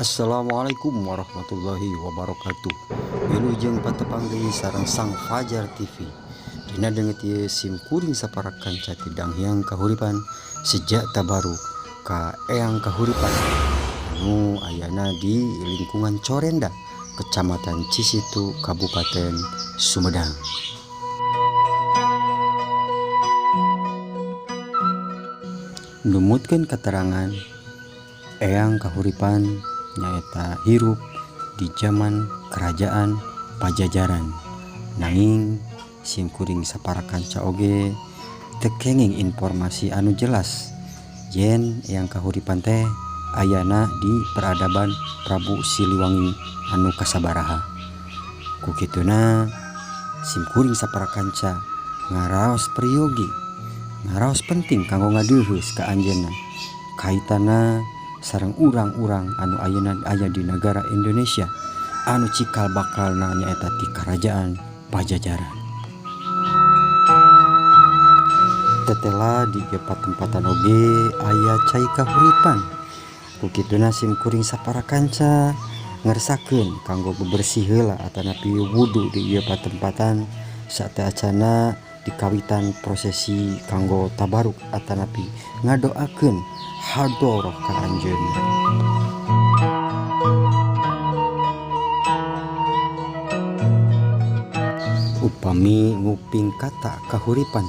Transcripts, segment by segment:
Assalamualaikum warahmatullahi wabarakatuh. Wilujeng patepang deui sareng Sang Fajar TV. Dina danget ieu sim kuring sapara kanca ti Danghyang Kahuripan sejak tabaruk ka Eyang Kahuripan anu ayana di lingkungan Corenda, Kecamatan Cisitu, Kabupaten Sumedang. Numutkeun katerangan, Eyang Kahuripan nyaeta hirup di zaman Kerajaan Pajajaran, nanging sim kuring sapara kanca oge teu kenging informasi anu jelas yen Eyang Kahuripan teh ayana di peradaban Prabu Siliwangi anu kasabaraha. Ku kituna sim kuring sapara kanca ngaraos peryogi, ngaraos penting kanggo ngadeuheus ka anjeunna kaitana sareng urang-urang anu ayeuna aya di negara Indonesia anu cikal bakalna nyaeta ti Kerajaan Pajajaran. Tetela di ieu patempatan oge aya cai kahuripan. Ku kituna sim kuring sapara kanca ngersakeun kanggo bebersih heula atanapi wudu di ieu patempatan sateuacanna dikawitan prosesi kanggo tabaruk atanapi ngadoakeun hadoroh ka anjeunna. Upami nguping kata kahuripan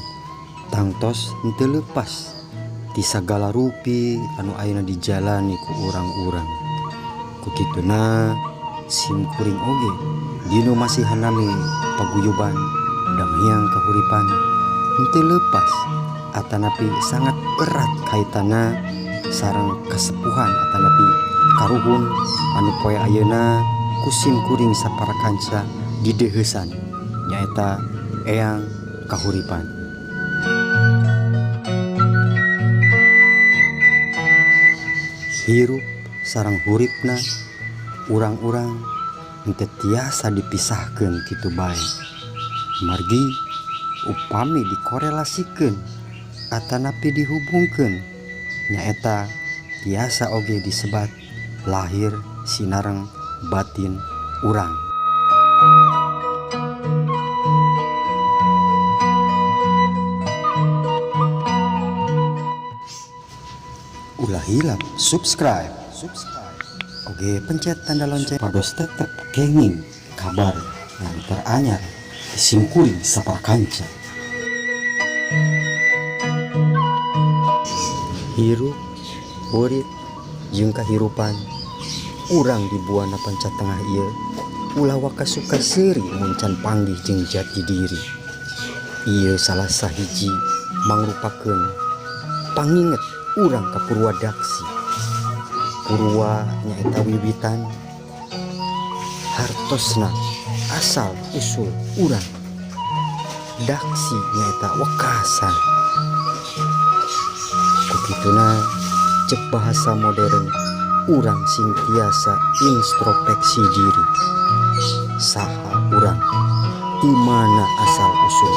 tangtos henteu leupas ti sagala rupi anu ayeuna dijalani ku urang-urang. Ku kituna sim kuring oge dinu masihan nami paguyuban Danghyang Kahuripan henteu leupas atanapi sangat erat kaitana sareng kasepuhan atanapi karuhun anu poe ayeuna ku sim kuring sapara kanca dideuheusan, nyaeta Eyang Kahuripan. Hirup sareng huripna urang-urang henteu tiasa dipisahkeun kitu bae, margi upami dikorelasikeun atanapi dihubungkeun nyaeta tiasa oge disebat lahir sinareng batin urang. Ulah hilap subscribe, oge pencet tanda lonceng supados tetep kenging kabar anu teranyar di sim kuring sapara kanca. Hirup, urip, jeung kahirupan urang di Buana Panca Tengah ieu ulah waka suka seuri mun can panggih jeung jati diri. Ieu salah sahiji mangrupakeun panginget urang ka Purwadaksi. Purwa nyaeta wiwitan, hartosna asal usul urang. Daksi nyaeta wekasan. Ku kituna cek bahasa modern urang sing tiasa introspeksi diri. Saha urang? Di mana asal usul